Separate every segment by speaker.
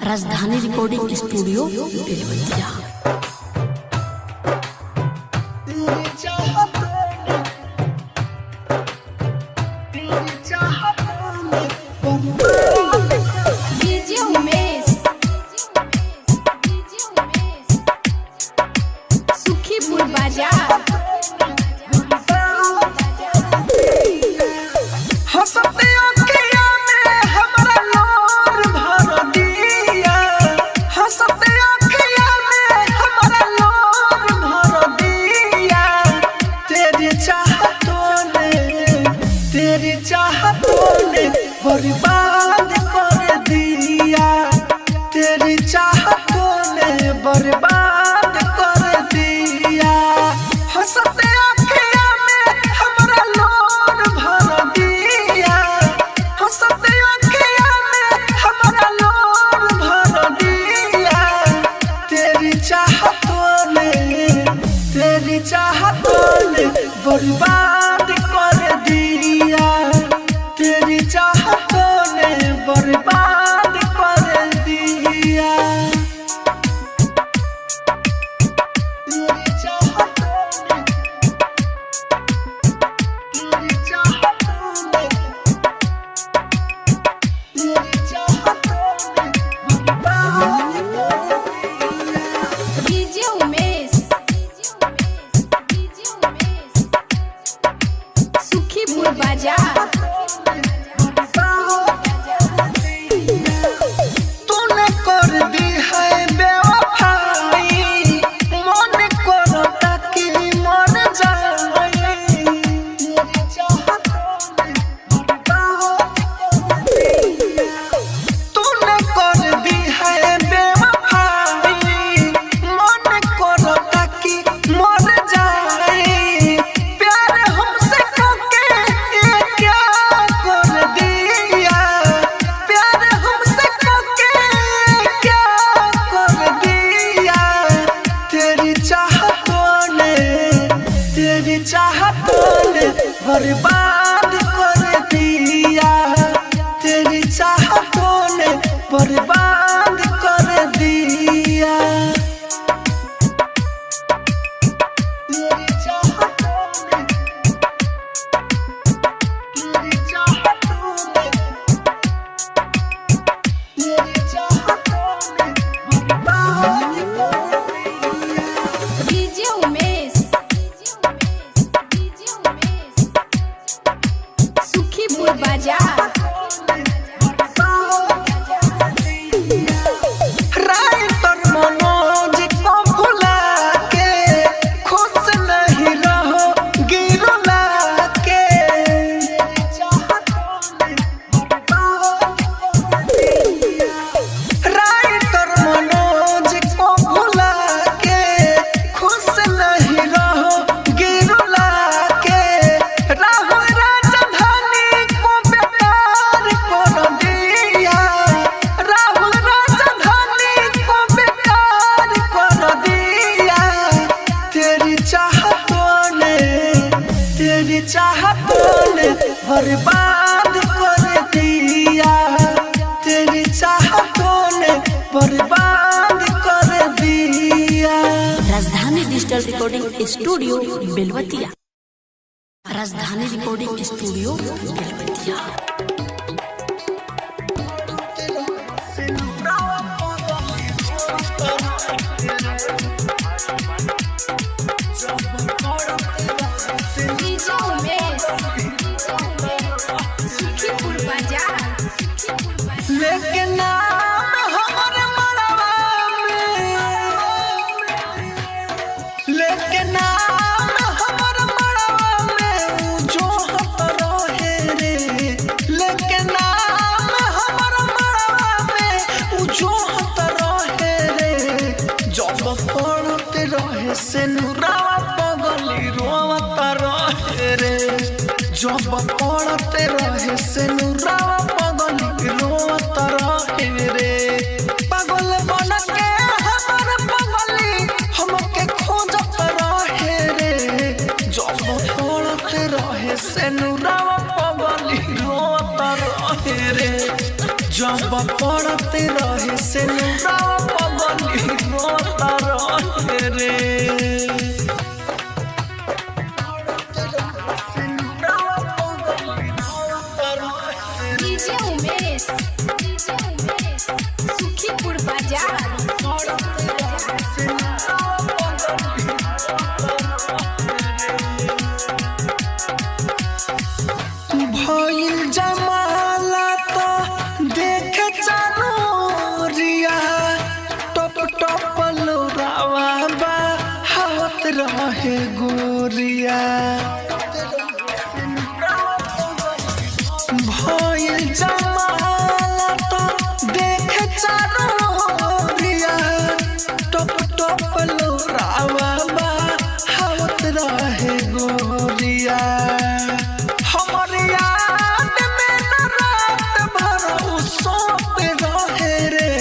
Speaker 1: Rajdhani recording studio Belwatiya.
Speaker 2: DJ Umesh, Sukhipur बाजार।
Speaker 3: हंसते अखिया में हमरा लोर भर दिया, हंसते अखिया में हमरा लोर भर दिया। तेरी चाहतों ने, तेरी चाहतों ने बर्बाद कर दिया, तेरी चाहतों ने बर्बाद कर दिया। हंसते अखिया में हमरा लोर भर दिया, हंसते अखिया में हमरा लोर भर दिया। तेरी चाहतों ने, तेरी चाहतों ने बर्बाद कर दिया, तेरी चाहतों ने बर्बाद कर दिया। तेरी चाहतों ने, तेरी चाहतों ने, तेरी चाहतों ने बर्बाद कर दिया।
Speaker 2: डीजे उमेश, सुखीपुर बाजार।
Speaker 3: तूने कर दी है बेवफाई, मन करता कि मर जाई। तूने कर दी है बेवफाई, मन करता कि मर जाई। प्यार हमसे करके ये क्या कर दिया, प्यार हमसे करके क्या कर दिया। तेरी चाहतों ने, तेरी चाहतों ने बर्बाद कर दिया, तेरी चाहतों ने बर्बाद कर दिया। तेरी चाहतों ने, तेरी चाहतों ने, तेरी चाहतों ने बर्बाद कर दिया।
Speaker 2: डीजे उमेश, सुखीपुर बाजार।
Speaker 3: राइटर मनोज को भुला के खुश नहीं रहो गिरला के। राइटर मनोज को भुला के खुश नहीं रहो गिरला के। राहुल राजधानी को बेकार कर दिया, राहुल राजधानी को बेकार कर दिया। तेरी चाहतों ने, तेरी चाहतों ने बर्बाद कर दिया, तेरी चाहतों ने बर्बाद कर दिया।
Speaker 1: Rajdhani digital recording studio Belwatiya. Rajdhani recording studio Belwatiya.
Speaker 2: DJ Umesh, Sukhipur बाजार।
Speaker 3: लेकिन नाम हमर मरवा में, लेकिन नाम हमर मरवा में उ जो हत रहे रे, लेकिन रहे गोरिया। भइल जमाला तो देख चारों ओरिया, टप टप लोरावा बा हावत रहे गोरिया। हमर याद में न रात भर उ सोत रहे रे,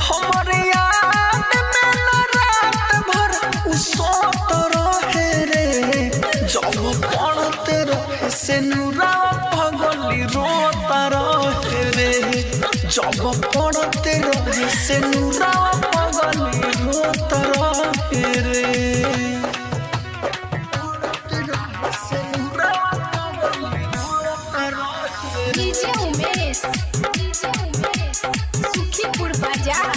Speaker 3: हमर याद में न रात भर उ सोत रहे रे। जब पड़ते रहे से नुरा पगली रोता रहे रे, जब पड़ते रहे से नुरा पगली रोता रहे रे।
Speaker 2: डीजे उमेश, डीजे उमेश, सुखीपुर बाजार।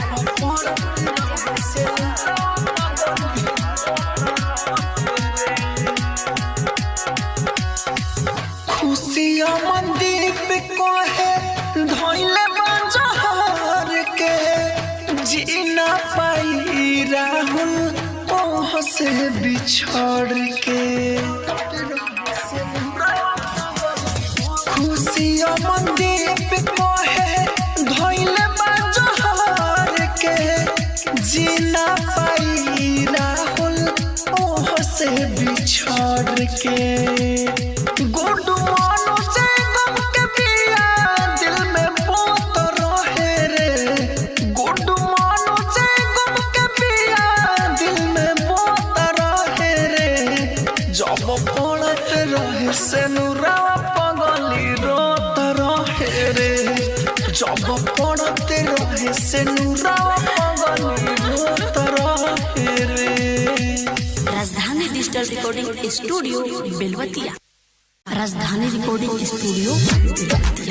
Speaker 3: खुशिया मंदीप कहे धोइले बंजहर के, जीना पाई राहुल ओह से बिछड़ के। खुशिया मंदीप कहे धोइले बंजहर के, जीना पाई राहुल ओह से बिछड़ के। गुड्डू मानो से गम के पिया दिल में पोत रहे रे, गुड्डू मानो से गम के पिया दिल में पोत रहे रे। जब पड़त रहे से नुरा पगली रोत रहे रे, जब पड़त रहे से नुरा पगली रोत रहे रे।
Speaker 1: Rajdhani digital recording studio Belwatiya. Rajdhani recording studio Belwatiya.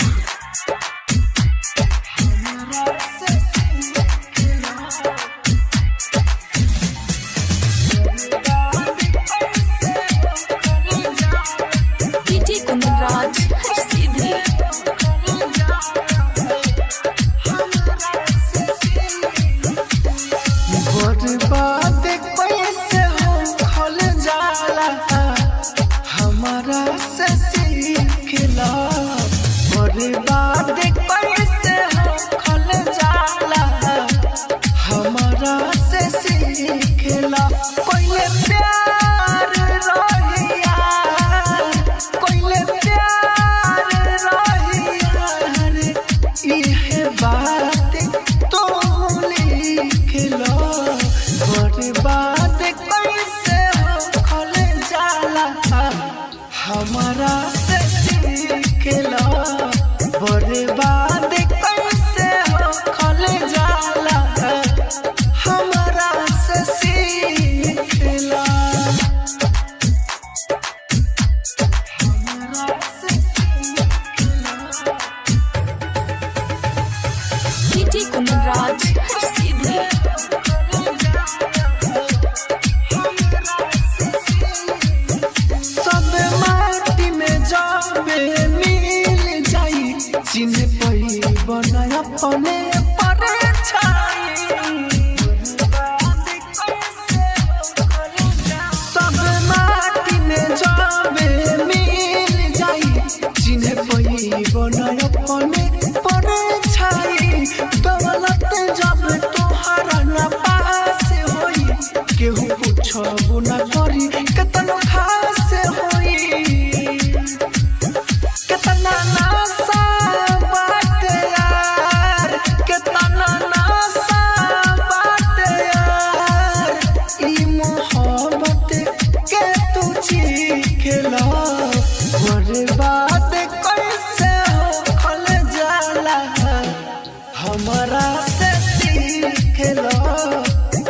Speaker 2: DJ Kundanraj Siddhi.
Speaker 3: बर्बाद कैसे हो खल जाला, हमारा से सीखला। बर्बाद कैसे हो खल जाला, हमारा से सीखला। कोइले प्यार रहिया, कोइले प्यार रहिया रे, इहे बात तो लिखला। बर्बाद कैसे हो खल जाला, हमारा से सीखला। बर्बाद कैसे हो खल जाला, हमारा से सीखला। हमारा से
Speaker 2: डीजे कुंदनराज सिद्धि।
Speaker 3: सब माटी में जाबे मिल जाई, चिन्ह पई बना अपने परछाई। सब माटी में जाबे मिल जाई, चिन्ह पई बना अपने परछाई। दौलत जब तोहरा ना पास होई, केहू पूछबो ना करी केतनो खास होई। केतना नासा बात यार, केतना नासा बात यार, ई मोहब्बत के तू चीखला। बर्बाद कैसे हो खल जाला, हमारा से सीखला।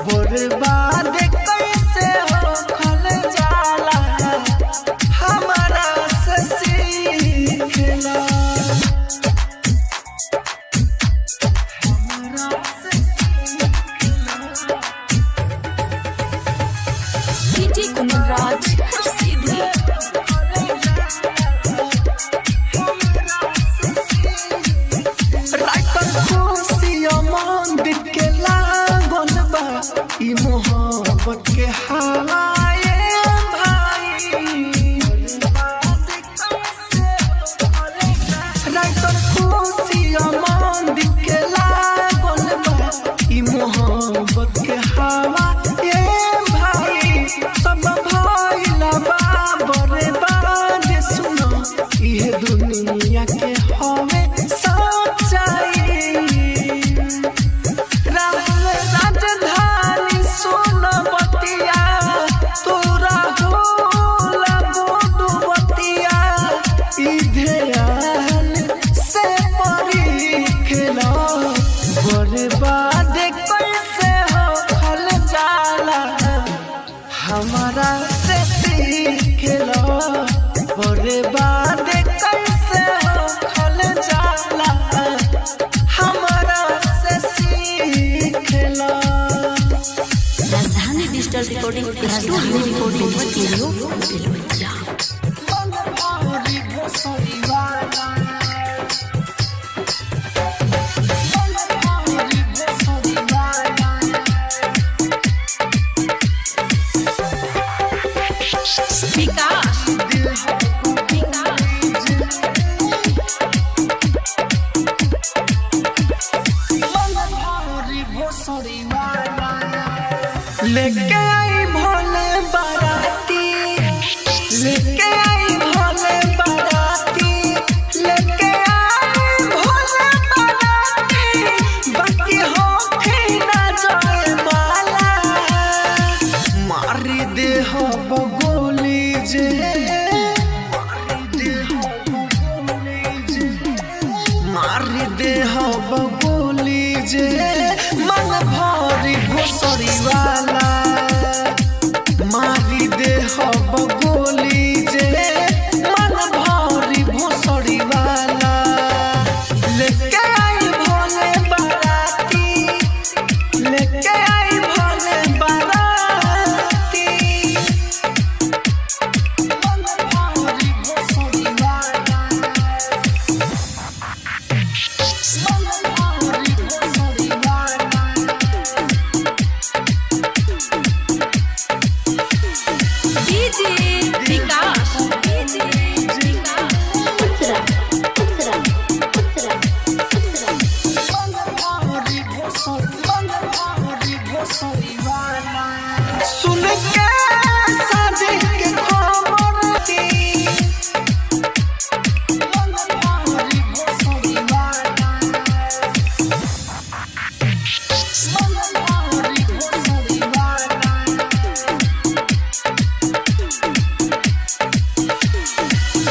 Speaker 3: बर्बाद कैसे हो खल जाला, हमारा से सीखला। हमारा से
Speaker 2: डीजे कुंदनराज सिद्धि।
Speaker 3: राइटर खुशिया मंदिर के लागल बा, ई मोहब्बत के हवाए
Speaker 1: Digital recording studio recording studio Belwatiya.
Speaker 2: Vikas
Speaker 3: लेके आई भोले बाराती, लेके आई भोले बाराती, लेके आई भोले बाराती, बाकी होखे ना जाए माला। मारी दे हो बगोली जे, मारी दे हो बगोली जे, मारी दे हो बगोली जे, मन भरी भोसरी वाला। मारी दे हो बगोली जे, मन भरी भोसरी वाला। लेके आई भोले बाराती, लेके आई भोले बाराती, मन भरी भोसरी वाला। मन भरी भोसरी वाला।
Speaker 2: DJ Vikas DJ Vikas
Speaker 1: Uttara Uttara Uttara Uttara.
Speaker 3: सुन के शादी के खबर दी,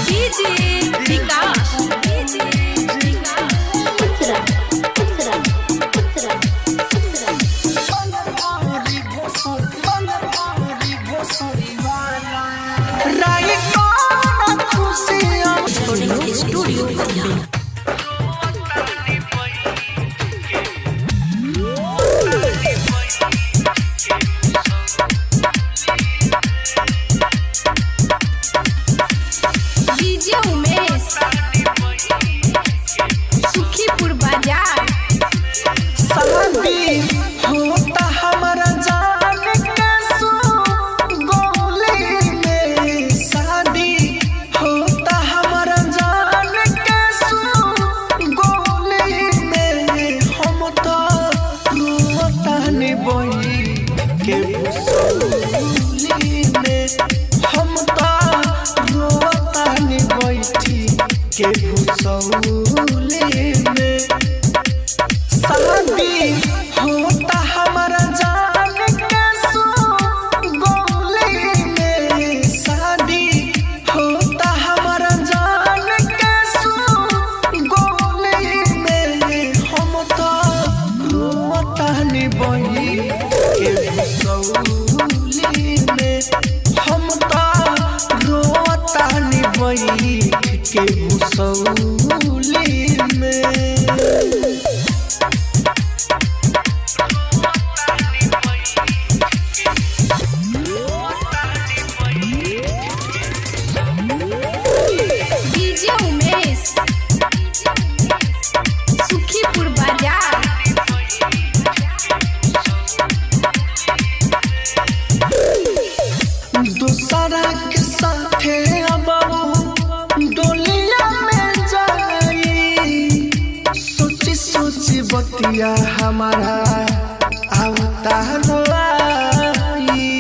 Speaker 2: DJ Vikas DJ Vikas
Speaker 1: Uttara Uttara Uttara Uttara.
Speaker 3: राई कौन खुशी
Speaker 1: recording studio Belwatiya.
Speaker 2: DJ Umesh Sukhipur बाजार।
Speaker 3: शादी होता हमारा जान के सो गोली में, शादी होता हमारा जान के सो गोली में, हम तो रोतानी बही के भुसौली में, हम तो रोतानी बैठी के भुसौली में। शादी होता हमारा जान के सो गोली में, शादी होता हमारा जान के सो गोली में, हम तो रोतानी बही के भुसौली में, हम तो रोतानी बही के भुसौली में।
Speaker 2: डीजे उमेश सुखीपुर बाजार।
Speaker 3: दूसरा के साथे अब डोलिया में जाई, सोची सोची बतिया हमारा आवता रोआई।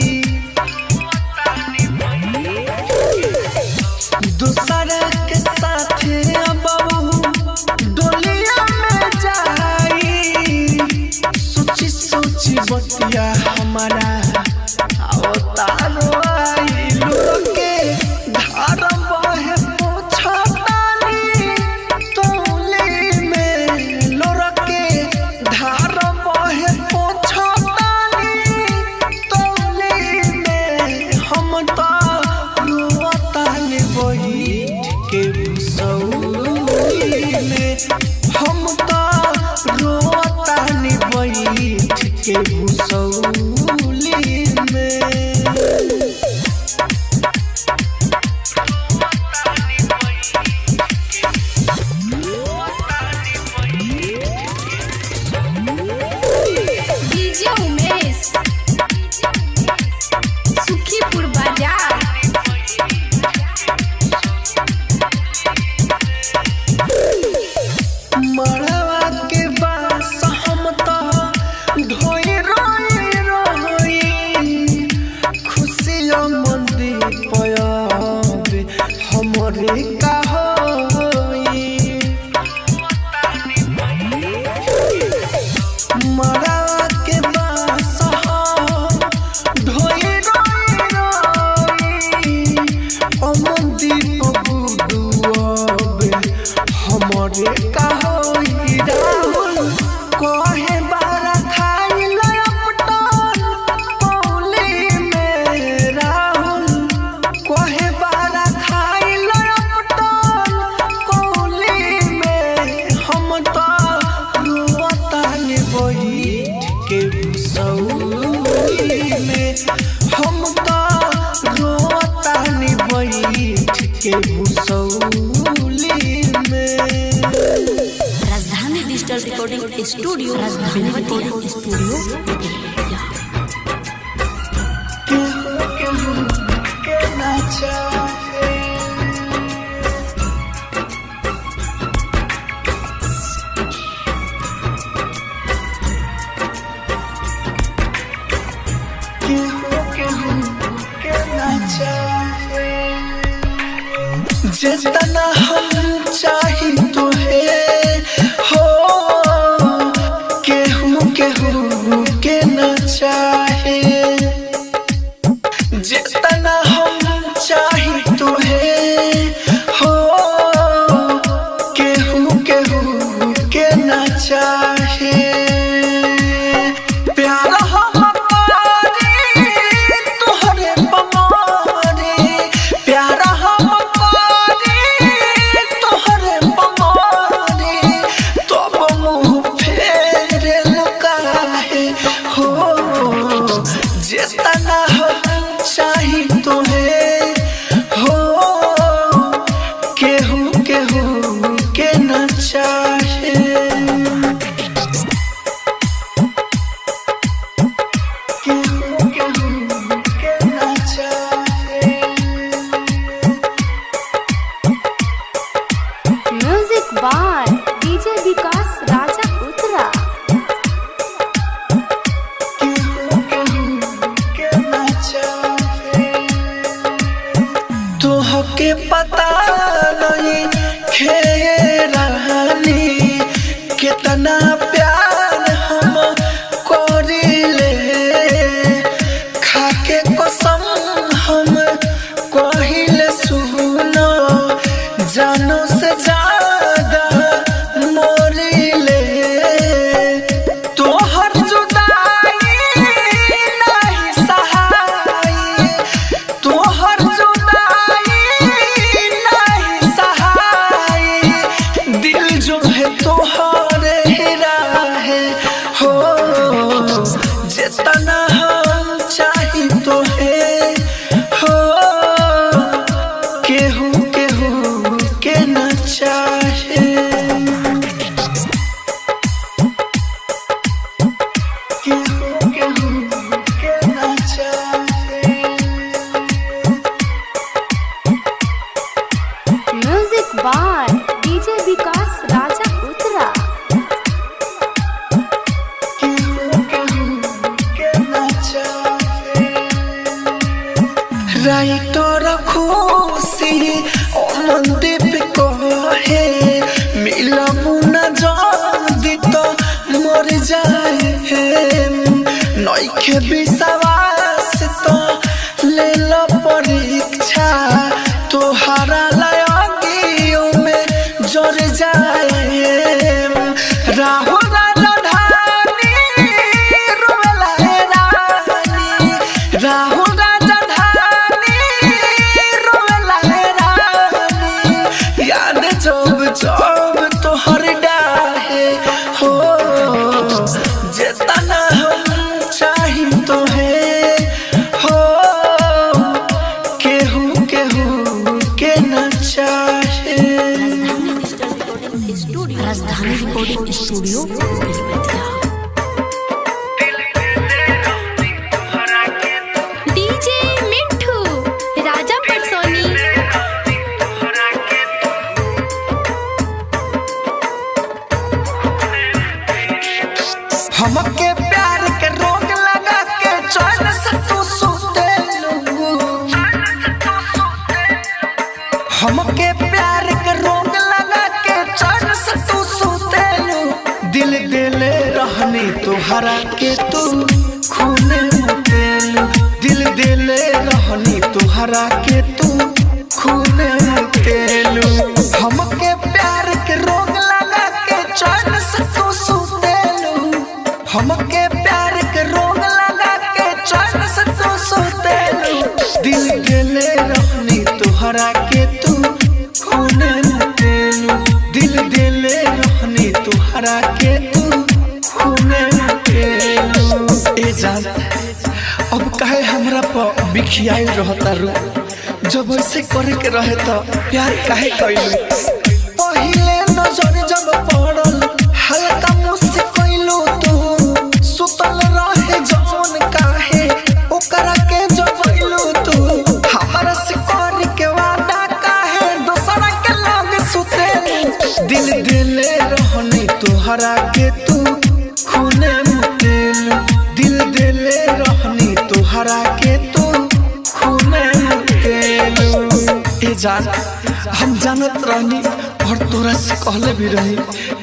Speaker 3: दूसरा के साथे अब डोलिया में जाई, सोची सोची बतिया हमारा आवतारो आई। लोके धार बहे पोछतानी तौले में, लोरके धार बहे पोछतानी तौले में, हम तो रोतानी बैठ के भुसौली में, हम तो रोतानी बैठ के Bhusauli
Speaker 1: studio Rajdhani recording studio Belwatiya.
Speaker 3: केहू केहू के ना चाहे। केहू केहू के ना चाहे। जितना हम चाही तुहे हो, केहू केहू के न चाहे। जितना हम चाही तुहे हो, केहू केहू के न चाहे। प्यार हम करी तुहरे बमारी, प्यार हम करी तुहरे बमारी, तब मुँह फेरे लुकाहे हो। जितना हम चाही तुहे हो, केहू केहू के न चाहे। केहू केहू के न चाहे।
Speaker 2: Music by DJ Vikas Raja Uttara.
Speaker 3: केहू केहू के न चाहे। तोहके पता नहीं खेरानी, कितना प्यार हम करीले। खाके कसम हम कहिले सुनो, जानो से ज्यादा मोरीले। तोहर जुदाई नहीं सहाई, तोहर जुदाई नहीं सहाई, दिल जो है तोहरे राहे हो। जितना हम चाही तोहे हो, केहू केहू के न चाहे। केहू केहू के न चाहे।
Speaker 2: Music by DJ Vikas Raja Uttara.
Speaker 3: केहू केहू के न चाहे। राइटर खुशी अमनदीप कहे, मिलबू न जल्दी तो मर जाए। नइखे विश्वास तो ले लो परीक्षा, तोहरा लागियो में जर जाए। राहुल राजधानी रोवेला हे रानी, राहुल राजधानी रोवेला हे रानी, याद जब जब तोहर डाहे हो। जितना हम चाही तोहे हो, केहू केहू के न चाहे।
Speaker 1: Rajdhani recording studio Belwatiya.
Speaker 2: DJ Mithu Raja Patsoni.
Speaker 3: हमके प्यार के रोग लगा के चैन से तू सुते लू। हमके प्यार के रोग लगा के चैन से तू सुते लू। दिल दिले रहनी तुहरा के तू खूने मुतेलू, दिल दिले रहनी तुहरा के तू खूने मुतेलू। हमके प्यार के रोग लगा के चैन से तू सुतेलू, हमके प्यार के रोग लगा के चैन से तू सुतेलू। दिल दिले रहनी तुहरा के तू खूने मुतेलू, दिल दिले रहनी तुहरा के तू खूने मुतेलू। ए जान अब काहे हमरा पर बिखियाइल रहता रू, जब ऐसे करे के रहे तो प्यार काहे कइलू। पहिले नजर जब पड़ल हल्का मुस्कुराइल। तोहरा के तू खूने मुतेलू। दिल दिले रहनी तोहरा के तू खूने मुतेलू। ए जान हम जानत रहनी और तोरा से कहले भी रही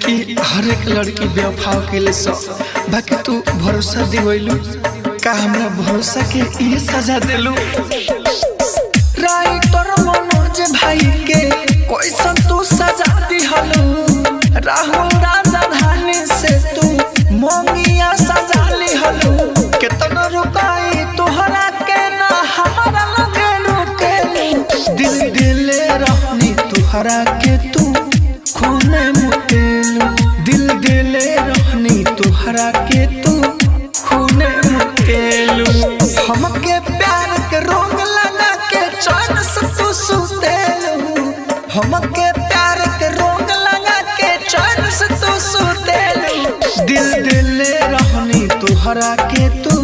Speaker 3: कि हर एक लड़की बेवफा के ले सो, बाकी तू भरोसा दिवैलू का हमरा भरोसा के ये सजा देलू। राइटर मनोज भाई के कैसन तू सजा दिहलू, राहुल राजधानी से तू मोंगिया सजा लिहलू। केतना रुकाई तोहरा के ना हमारा लगे रुकेलू। दिल दिले रहनी तोहरा के तू खूने मुतेलू। दिल दिले रहनी तोहरा के तू खूने मुतेलू। हमके प्यार के रोग लगा के चैन से तू सुतेलू। हमके प्यार के रोग लगा के चैन से तू सुतेलू। दिल दिले रहनी तोहरा के तू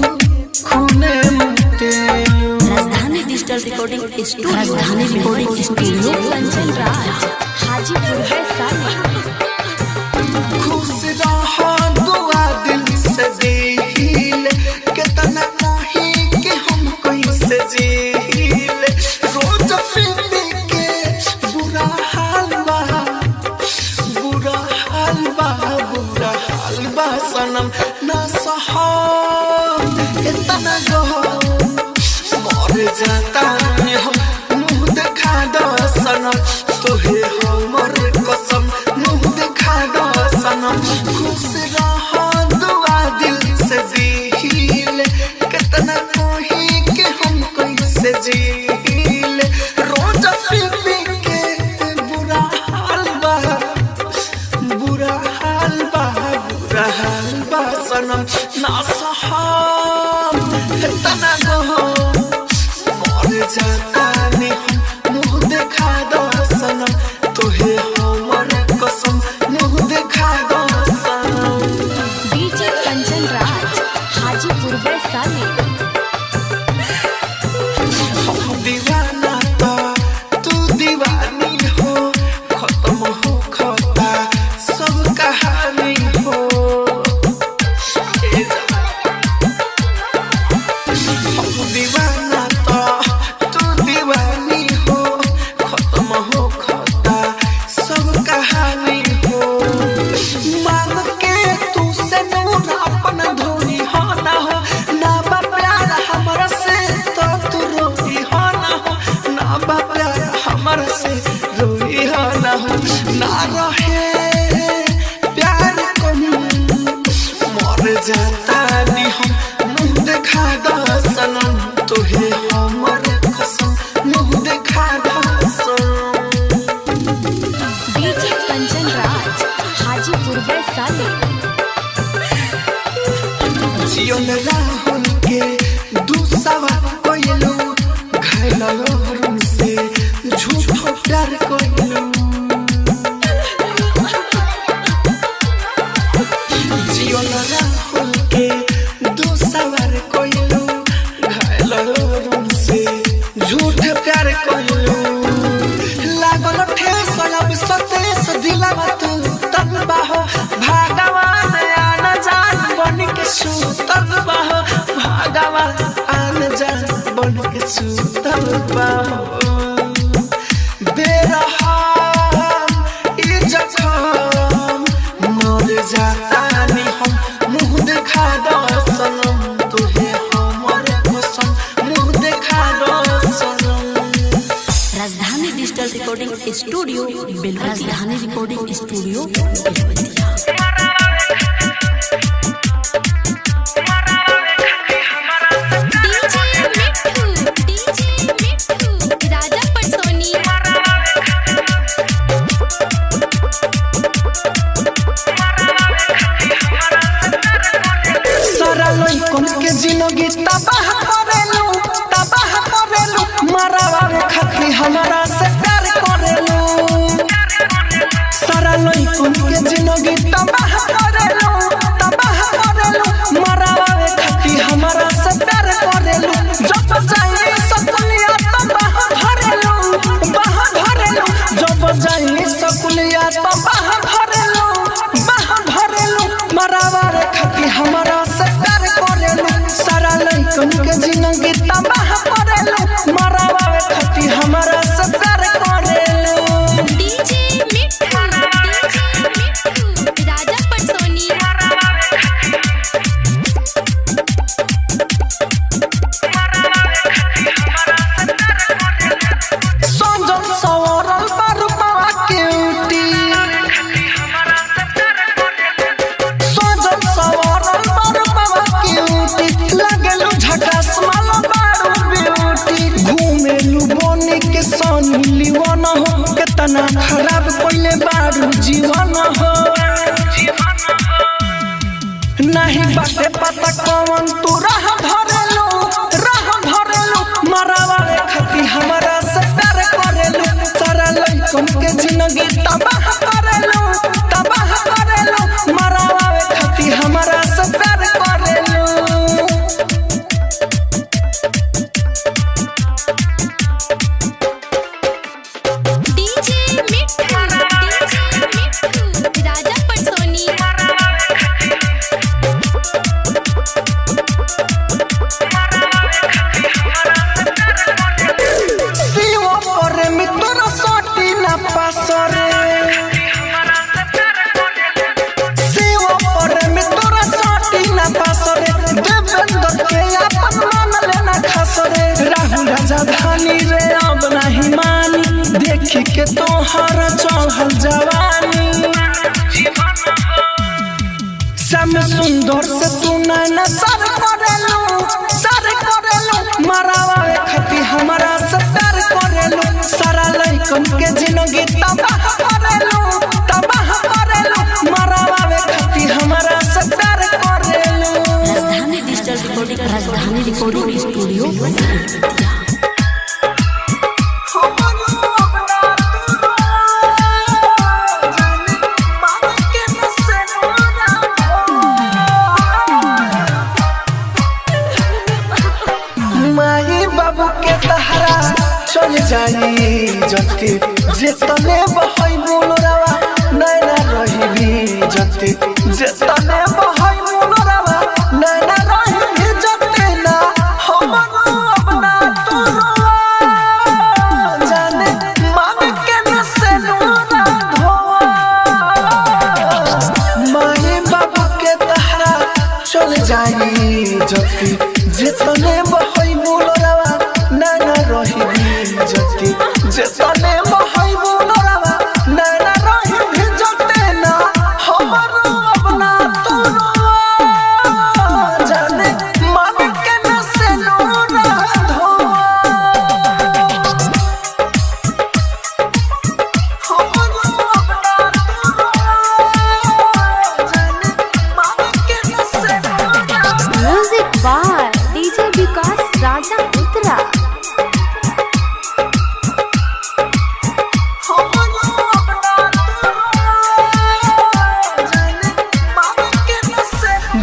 Speaker 3: खूने मुतेलू।
Speaker 1: Rajdhani digital recording studio, Rajdhani recording studio,
Speaker 2: Kanchan Raj Hajipur Vaishali.
Speaker 3: खुश रहा दुआ दिल से दिल, कितना कही कि हम कैसे जील। रोज पी पी के बुरा हाल बा, बुरा हाल बा, बुरा हाल बा सनम ना सहा इतना गो मर जाता हम मुँह देखा दो सनम तोहे हमर कसम मुँह देखा दो सनम। खुश रहा दुआ दिल से दिल, कितना कही कि हम कैसे जील। रोज पी पी के बुरा हाल बा, बुरा हाल बा, बुरा हाल बा सनम ना सहाम इतना गो मर जाता नी हम मुँह देखा दो सनम तोहे हमर कसम मुँह देखा दो सनम।
Speaker 2: डीजे कंचन राज हाजीपुर वैशाली।
Speaker 3: हम दीवाना तो तू दीवानी हो, खत्म हो खता सब कहानी हो। हम दीवाना तो तू दीवानी हो, खत्म हो खता सब कहानी हो। मांग के तू से नूर अपन धोनी हो ना हो, ना बा प्यार हमरा से तो तू रोई हो ना हो, ना बा प्यार हमरा से रोई हो ना हो। ना रहे प्यार कम मर जाता नी हम मुँह देखा दो सनम तोहे हमर कसम मुँह देखा दो सनम।
Speaker 2: डीजे कंचन राज हाजीपुर वैशाली।
Speaker 3: जियल राहुल के दूसवा कोइलू, घायल अरुण से झूठो प्यार कोइलू। जियल राहुल के दूसवा कोइलू, घायल अरुण से झूठ प्यार कोइलू। लागल ठेस अब सतेस दिलवा तू तलबा हो, भगवान आन जान बन के सुतल बा हो, भगवान आन जान बन के सुतल बा हो। बेरहम ई जखम मर जाता नी हम मुँह देखा दो सनम तोहे हमर कसम मुँह देखा दो सनम।
Speaker 1: Rajdhani digital recording studio, Rajdhani recording studio, Belwatiya.
Speaker 2: DJ Mithu, DJ Mithu, Raja Patsoni.
Speaker 3: सारा लइकन के जिंदगी तबाह करेलू, तबाह करेलू, मरावा खातिर हमरा से प्यार करेलू। सारा लइकन के जिंदगी तबाह करेलू, तबाह करेलू, मरावा खातिर हमरा से प्यार करेलू। जब जाई सकुलिया तबाह भरेलू, बाह भरेलू, जब जाई सकुलिया तबाह भरेलू, बाह भरेलू। लइकन के जिंदगी तबाह करेलू, मरावे खातिर हमारा से प्यार करेलू।
Speaker 2: डीजे मिठू, डीजे मिठू, राजा पटसोनी।
Speaker 3: संजन सवरल बारू पावा के उटी, संजन सवरल बारू पावा के उटी, लागेलू झकास माल बारू ब्यूटी। घूमेलू बने के सनी लीवन हो, केतना खराब कइले बारू जीवन हो। नहीं बाटे पता कौन तू राह धरेलू, राह धरेलू, मरावे खातिर हमारा से प्यार करेलू। सारा लइकन के जिंदगी तबाह करेलू, तबाह करेलू, मरावे खातिर हमारा से प्यार करेलू।
Speaker 2: डीजे मिठू, डीजे मिठू, राजा पटसोनी।
Speaker 3: शिव पर मित्र सटी ना पासरे, शिव पर मित्र सटी ना पासरे, देवेंद्र के अपन मान लेना खासरे। राहुल राजा धानी रे अब नहीं मानी, देखी के तोहर चढ़ल जवानी। श्याम सुंदर से तू नैना सर करेलू, सर करेलू, मरावे खातिर हमारा से प्यार करेलू। सारा लइकन के जिंदगी तबाह करेलू, तबाह करेलू, मरावे खातिर हमारा से प्यार करेलू।
Speaker 1: Rajdhani digital recording, Rajdhani recording studio Belwatiya.
Speaker 3: माई बाबू के तहरा चल जाई जते, जेतने बहई मोलरावा नैना रहिबी जते, जेतने बहई मोलरावा नैना रहिबी जते। ना हमरो अपना तोरवा जाने मांग के न से नूरा धोआ। माई बाबू के तहरा चल जाई जते, जेतने बहई मोलरावा नाना रहिबी जते, जेतने बहई मोलरावा नाना रहिबी जते। ना हमरो अपना तोरवा जाने मांग के न से नूरा धोआ। हमरो अपना तोरवा जाने मांग के न से नूरा।
Speaker 2: Music by DJ Vikas Raja Uttara.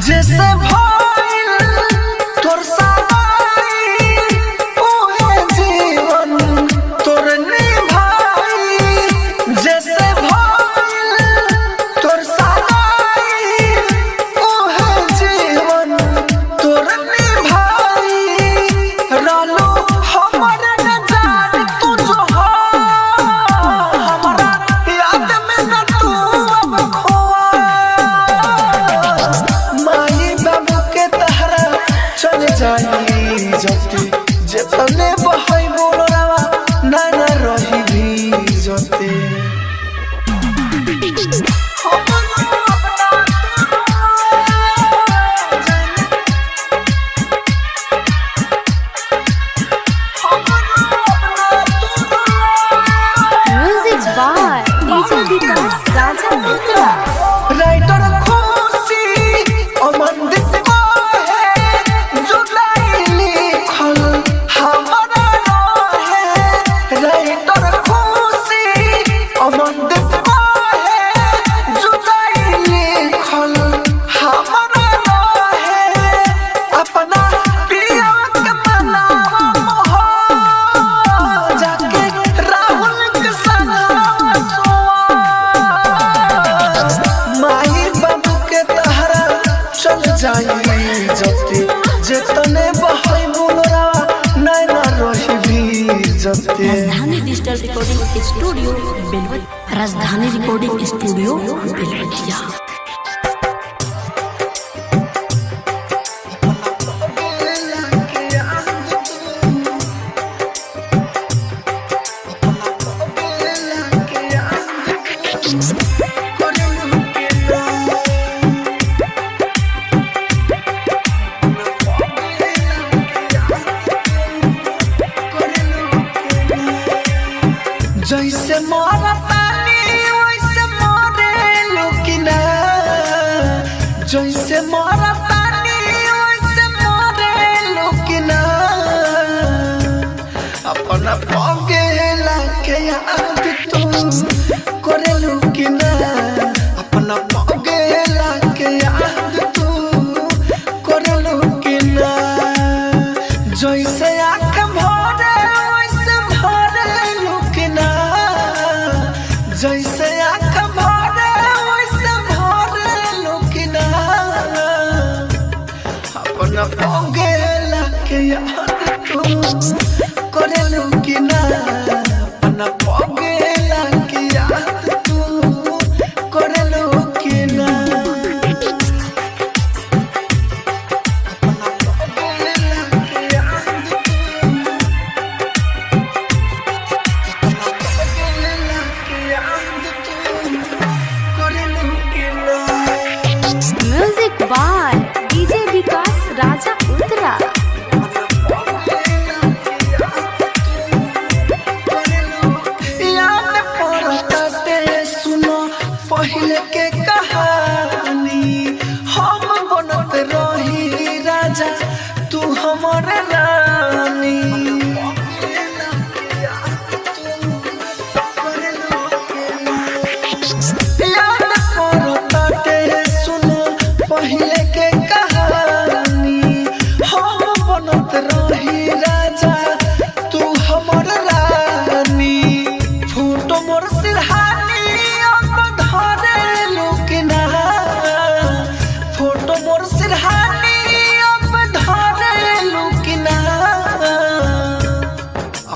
Speaker 3: जैसे भइल तोर सगाई, उहे जीवन तोर निभाई। जैसे भइल तोर सगाई, उहे जीवन तोर निभाई। रालो हमर न जान तू जो हो, हमरा याद में न तू अब खोआ। माई बाबू के तहरा चल जाई जते, जेतने बहई मोलरावा नाना रहिबी जते।
Speaker 2: Music by DJ Vikas Raja Uttara.
Speaker 3: Writer Khushi Amandeep कहे, जुलाई लिखल हमारा रहे। राइटर खुशी अमनदीप कहे, जुलाई लिखल हमारा रहे। अपना पिया के मनावा मोह, जाके राहुल के संग सोआ। माई बाबू के तहरा चल जाई जते, जेतने बहई
Speaker 1: digital recording studio Belwat, Rajdhani recording studio Belwatiya.
Speaker 3: जैसे मरतानी वैसे मरे लोकिना, जैसे मरतानी वैसे मरे लोकिना, अपना पगेला के याद तू करे लोकिना, अपना पगेला के याद तू करे लोकिना। जैसे आँख भरे वैसे भरे लोकिना, जैसे आँख भरे वैसे भरे लोकिना, अपना पगेला के याद तू करे लोकिना, अपना पगेला के याद तू करे लोकिना, अपना पगेला के याद तू, अपना पगेला के याद तू करे लोकिना।
Speaker 2: Music by DJ Vikas Raja Uttara.
Speaker 3: याद पड़ताटे सुनो पहले के कहानी, हम बनत रही राजा तू हमर रानी। याद पड़ताटे सुनो पहले के कहानी, हम बनत रही राजा तू हमर रानी। फोटो मोर सिरहानी अब धरे लोकिना, फोटो मोर सिरहानी अब धरे लोकिना,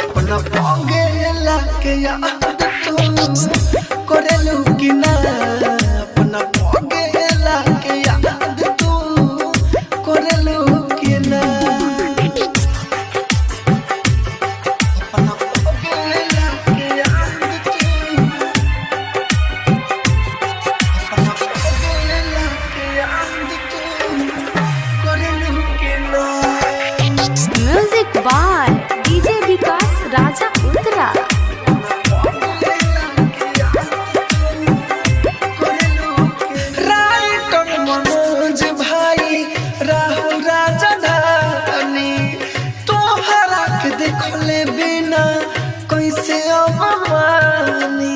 Speaker 3: अपना पगेला के याद तू करे लोकिना, अपना पगेला के याद तू करे लोकिना, अपना पगेला के याद तू, अपना पगेला के याद तू करे लोकिना।
Speaker 2: Music by DJ Vikas Raja Uttara.
Speaker 3: Writer Manoj भाई राहुल राजधानी, तोहरा के देखले बिना कैसे अब मानी।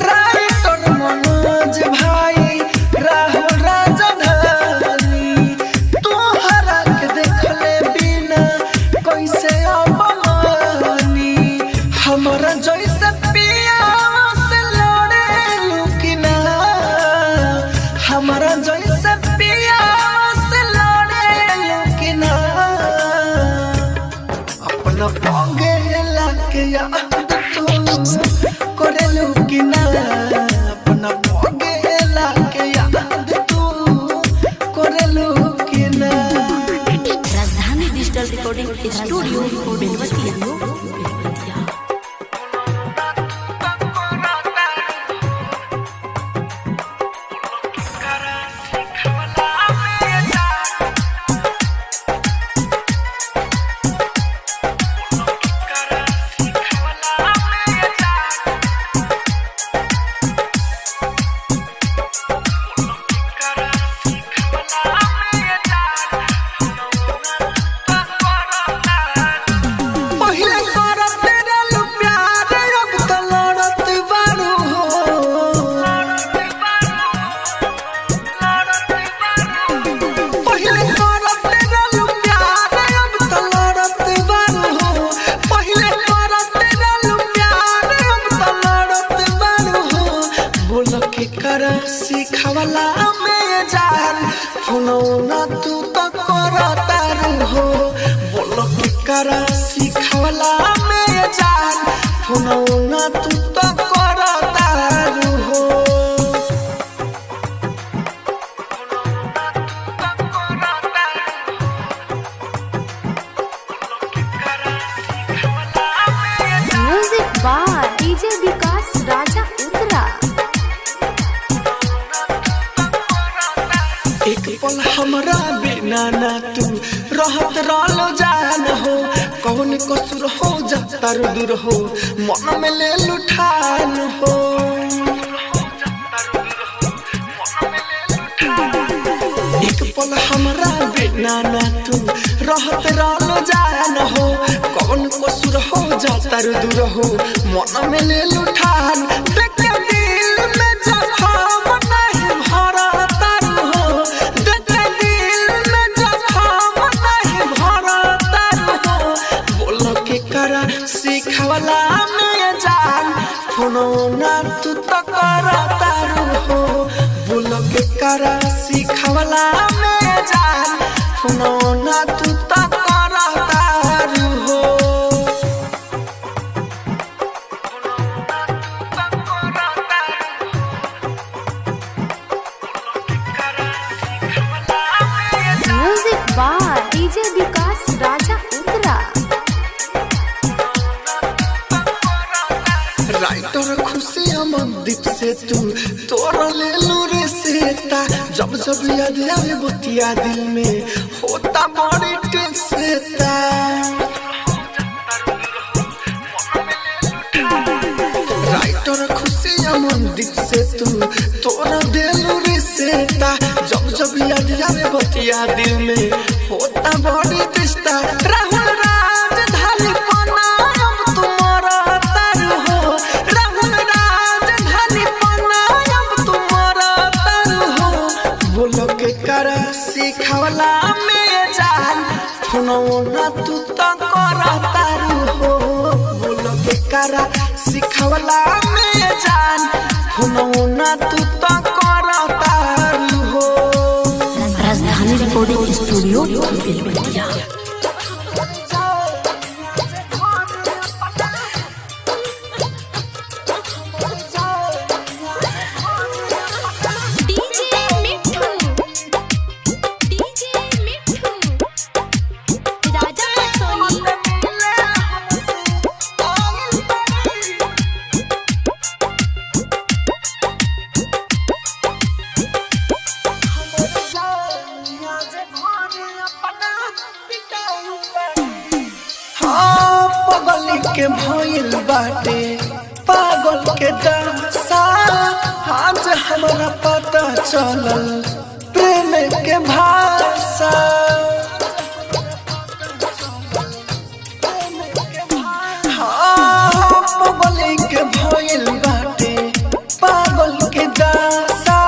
Speaker 3: राइटर मनोज भाई राहुल राजधानी, तोहरा के देखले बिना कैसे अब मानी। हमरा जैसे पिया से लड़े लुकिना, हमरा जैसे पिया से लड़े लुकिना, अपना पगेला के याद तू करे लुकिना, अपना पगेला के याद तू करे लुकिना।
Speaker 1: Rajdhani digital recording studio Belwatiya. Belwatiya.
Speaker 3: पहिले करत रहलू प्यार, अब त लड़त बारू हो। पहिले करत रहलू प्यार, अब त लड़त बारू हो। पहिले करत रहलू प्यार, अब त लड़त बारू हो। बोल के कर सिखवला में में जान फोनो ना तू तो करतारू हो बोलो के करा सिखवला में जान फोनो ना तू तो करतारू हो।
Speaker 2: Music by DJ Vikas Raja Uttara.
Speaker 3: एक पल हमरा बिना ना तू रहत रहलो जान हो कौन कसूर हो जाता दूर हो मन में ले लुठान हो। एक पल हमरा बिना ना तू रहत रहलो जान हो कौन कसूर हो जाता दूर हो मन में ले लुठान देख दिल में जख्म नहीं भरता हो देख दिल में जख्म नहीं भरता हो बोल के करा सिखवला में जान फोनो ना तू तो करता हो बोल के करा सिखवला में जान फोनो ना तू तो करता हो।
Speaker 2: Music by DJ Vikas Raja Uttara.
Speaker 3: Writer Khushi Amandeep से तू तोर ले लू रे सेता जब जब याद आवे बतिया दिल में होता बड़ी टेंसता। राइटर खुशी अमनदीप से तू तोर दिल रे सेता जब जब याद आवे बतिया दिल में होता बड़ी रिश्ता। राहुल राजधानी पना अब तुम्हारा तारू हो राहुल राजधानी पना अब तुम्हारा तारू हो बोलो के करा सिखवला में जान फोनो ना तू तो करा तारू हो बोलो के करा सिखवला में जान फोनो ना तू तो करा तारू हो।
Speaker 1: Rajdhani recording studio Belwatiya.
Speaker 2: DJ Mithu DJ Mithu Raja Soni.
Speaker 3: हाँ पगल के भइल बाटे पागल के दशा आज हमरा पता चलल प्रेम के भाषा। हाँ पगल के भइल बाटे पागल के दशा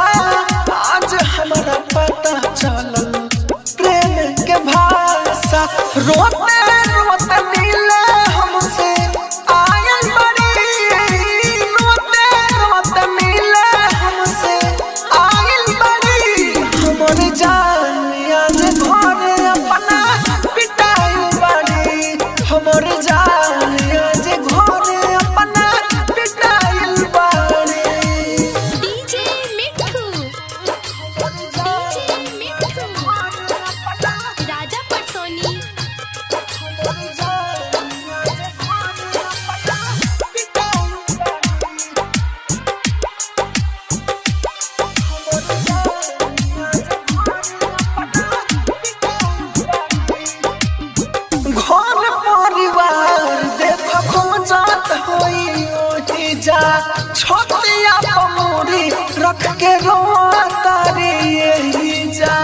Speaker 3: आज हमरा पता चलल प्रेम के भाषा। रोते रोते मिले हमसे आयल बड़ी रोते रोते मिले हमसे आयल बड़ी हमर जान आज घर अपना पिटाइल बड़ी हमर जान आज घर अपना पिटाइल बड़ी।
Speaker 2: डीजे मिठू डीजे मिठू राजा पटसोनी।
Speaker 3: घर परिवार देख खोजत होई ओही जा छोटिया पमोरी रख के रोआ तारी यही जा।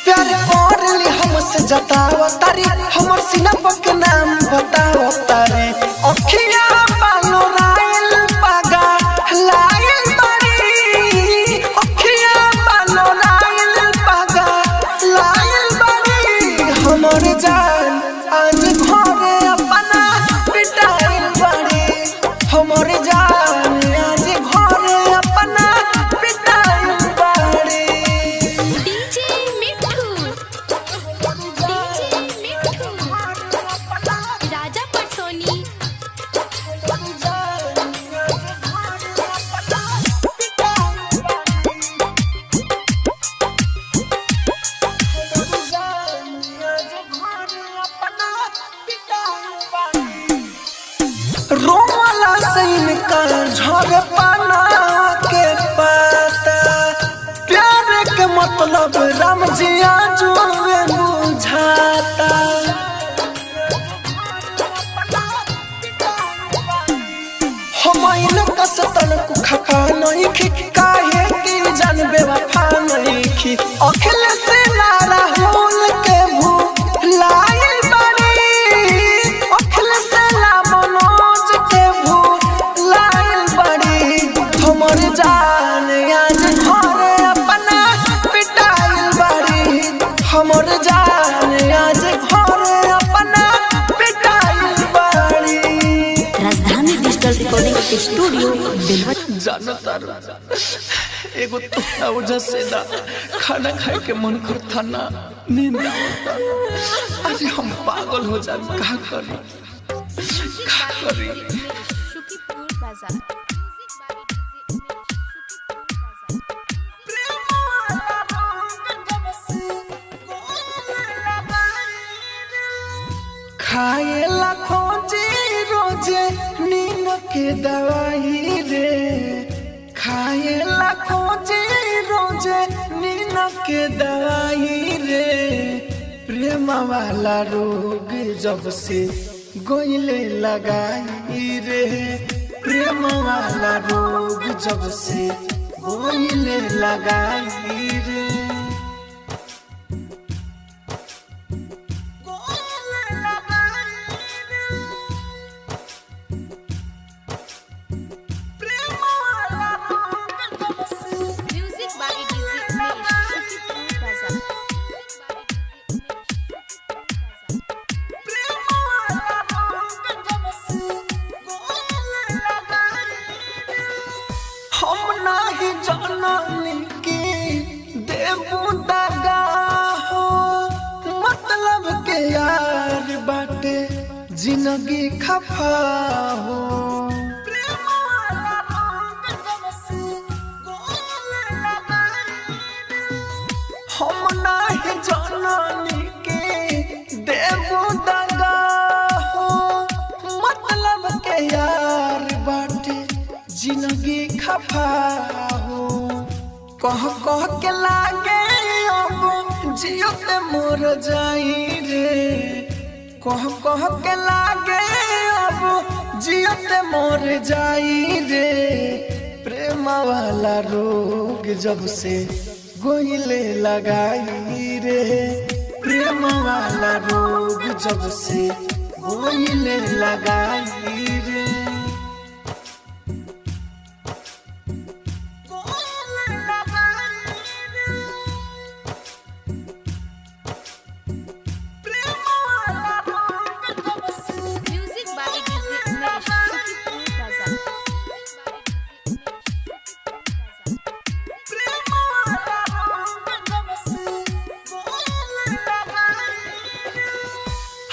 Speaker 3: प्यार कर ली हमसे जताव तारी हमर सीना के नाम बताव तारी अखिया बालो रायल पागा लायल बारी अखिया बालो रायल पागा लायल बारी हमर जान आज घरे अपना पिटाइल बारी हमर जान रोवाला से इनका झड़ पाना के पाता। प्यार के मतलब राम जी आजुए बुझाता। हम कसतन खफा नहीं खी, काहे की जान बेवफा नहीं खी। अखिल से ना राहुल के भूलाइल बानी, अखिल से ना मनोज के भूलाइल बानी। हमर जान आज घरे अपना पिटाइल बानी, हमर जान आज घरे अपना पिटाइल बानी।
Speaker 1: Rajdhani digital recording studio Belwa.
Speaker 3: जानो तारू एगो तोहरा वजह से ना खाना खाए के मन करता ना नींद आवता। अरे हम पागल हो जा, का करी का करी।
Speaker 2: Shukipur Bazar.
Speaker 3: खाए ला खोजे रोजे नींद के दवाई रे, खाए ला खोजे रोजे नींद के दवाई रे। प्रेम वाला रोग जब से गोइले लगाई रे, प्रेम वाला रोग जब से गोइले लगाई रे।
Speaker 2: Music by DJ Umesh, Shukipur Bazar.
Speaker 3: हम नाही जाननी के देबू दागा हो, मतलब के यार बाटे जिंदगी खफा हो। हम नाही जाननी के देबू दागा हो, मतलब के यार बाटे जिंदगी खफा हो। कह कह के लागे अब जियो ते मोर जाई रे, कह कह के लागे अब जियो ते मोर जाई रे। प्रेम वाला रोग जब से गोइले लगाई रे, प्रेम वाला रोग जब से गोइले लगाई रे।
Speaker 2: Music by DJ Umesh, Shukipur Bazar.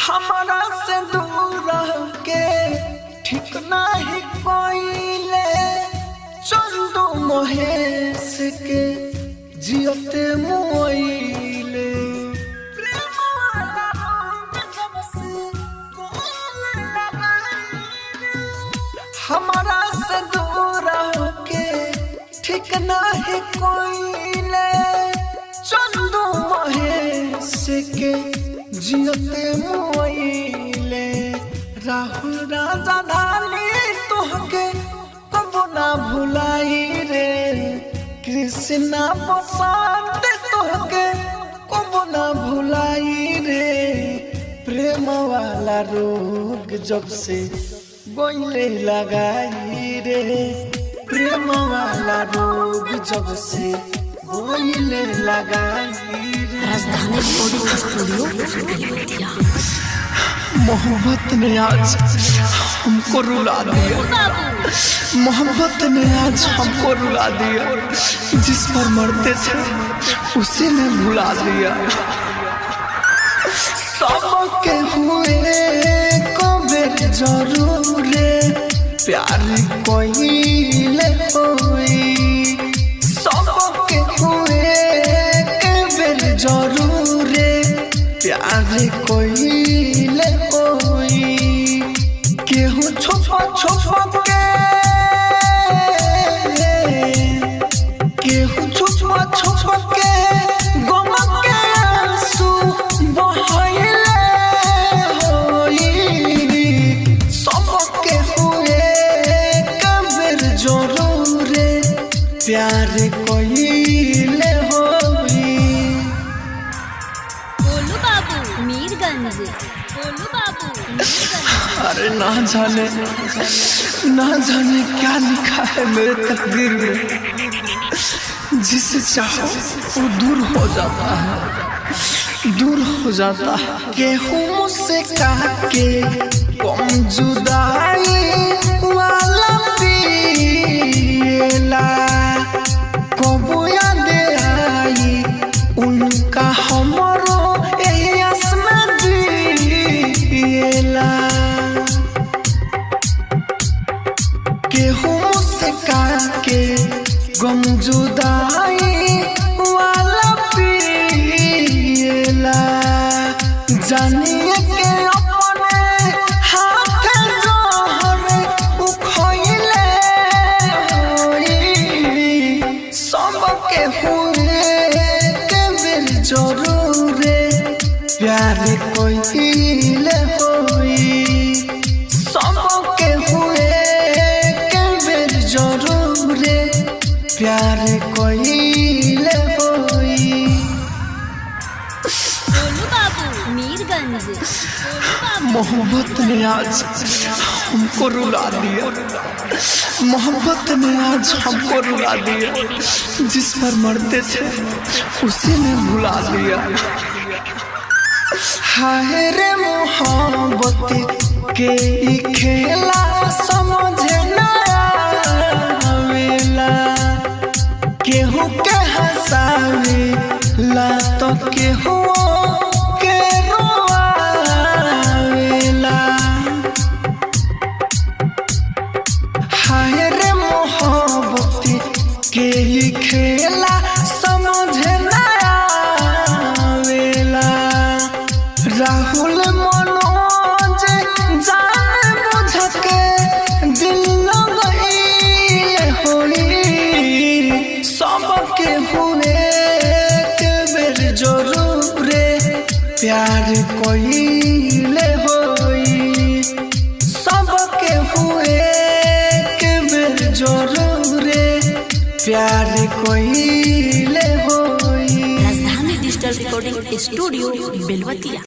Speaker 3: हमारा से दूर रह के ठीक नहीं कोइले, चंदू महेश के जियते मोइले। हमारा से दूर रह के ठीक नहीं कोइले, चंदू महेश के जियते मोइले। राहुल राजा धाली तोहके कबो ना भुलाई रे, कृष्णा बसंत तोहके कबो ना भुलाई रे। प्रेम वाला रोग जब से गोइले लगाई रे, प्रेम वाला रोग जब से गोइले लगाई रे।
Speaker 1: राजधानी रिकॉर्डिंग स्टूडियो बेलवतिया।
Speaker 3: मोहब्बत ने आज हमको रुला दिया, मोहब्बत ने आज हमको रुला दिया। जिस पर मरते थे उसी ने भुला दिया। सबके हुए कबे जरूर प्यार कोइले होई, सबके हुए कबे जरूर प्यार कोइले होई। केहू छुपा छुप के, केहू छुप छुप के गम के आंसू बहैले होई। सबके हुए कबीर जरूरे प्यार कइले होई।
Speaker 2: गोलू बाबू मीरगंज, गोलू बाबू मीरगंज।
Speaker 3: अरे ना जाने ना जाने क्या लिखा है मेरे तकदीर में, जिसे चाहो वो दूर हो जाता है, दूर हो जाता है। केहू मुझसे के कम जुदाई वाला पीला, कबू याद आई उनका हमरो एही आस में जिएला। केहू मुझसे के गम जुदाई वाला पीला, जानिए के अपने हाथ जोहर उखइले होई। सबके हुए के बेर जरूरे प्यार कइले होई। सबके हुए के बेर जरूरे प्यार कइले होई।
Speaker 2: गोलू बाबू मीरगंज, गोलू बाबू।
Speaker 3: मोहब्बत ने आज हमको रुला दिया, मोहब्बत ने आज हमको रुला दिया, जिस पर मरते थे उसी ने भुला दिया। हाय रे मोहब्बत के ई खेला समझ ना आवेला, केहू के हंसावे ला तो केहू के रोआवेला। हाय रे मोहब्बत के ई खेला समझ ना आवेला, राहुल मनोज जान बुझ के दिल लगइले होई। सबके हुए के बेर जरूरे प्यार कइले होई। सबके हुए के बेर जरूरे प्यार कइले होई।
Speaker 1: Rajdhani digital recording studio Belwatiya.